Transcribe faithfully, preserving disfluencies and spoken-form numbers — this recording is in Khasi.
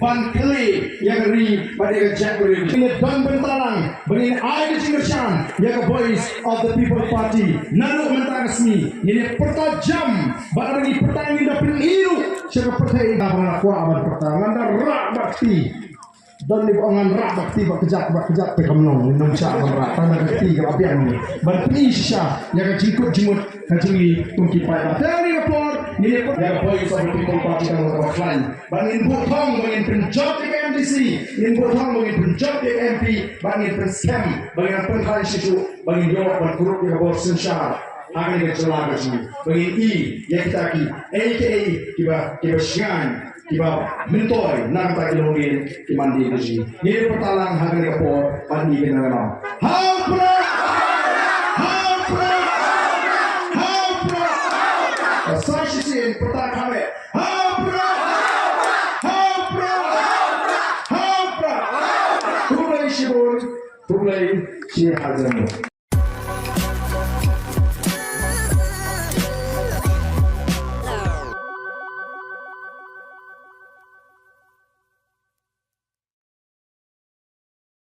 ban kylli ïa ka ri bad ïa ka jaitbynriew. Ngin ïa don bynta lang ba ngin ai ka jingkyrshan ïa ka Voice of the People Party. Naduh mynta ka sngi ngin ïa pyrta jam bad lada ngi pyrta ngin da pyni ruh sha ka pyrthei. Ba nga kwah ban pyrta, ngan da rah bad kti. Don ne ba ong ngan rah bad kti, bad kjat, bad kjat, te kam long, ngin ym shah ban rah, tang da ka kti kaba biang ne. Ban pyni shisha ïa ka jingkut jingmut ka jong ngi kum ki paidbah. Te ha kane ka por ngin ïa pyrta ïa ka Voice of the People Party ka long kaba khlaiñ. Ba ngin buh thong ba ngin pynjop ïa ka M D C, ngin buh thong ba ngin pynjop ïa ka M P, ba ngin pynskhem, ba ngin pynkhlaiñ shisha, ba ngin ïoh ban kurup ïa ka bor synshar ha kane ka jylla ka jong ngi. Ba ngin i ïa kita kiei kiei kiba, kiba shngaiñ, kiba myntoi na kata ki longdien ki mandien ka jong ngi. Ngin ïa pyrta lang ha kane ka por bad ngi kin nang ïalam. Ha u Prah! Ha u Prah! Ha u Prah! Sa shisien pyrta kham eh. Ha u Prah! Ha u Prah! Ha u Prah! Khublei shibun, khublei shihajar nguh.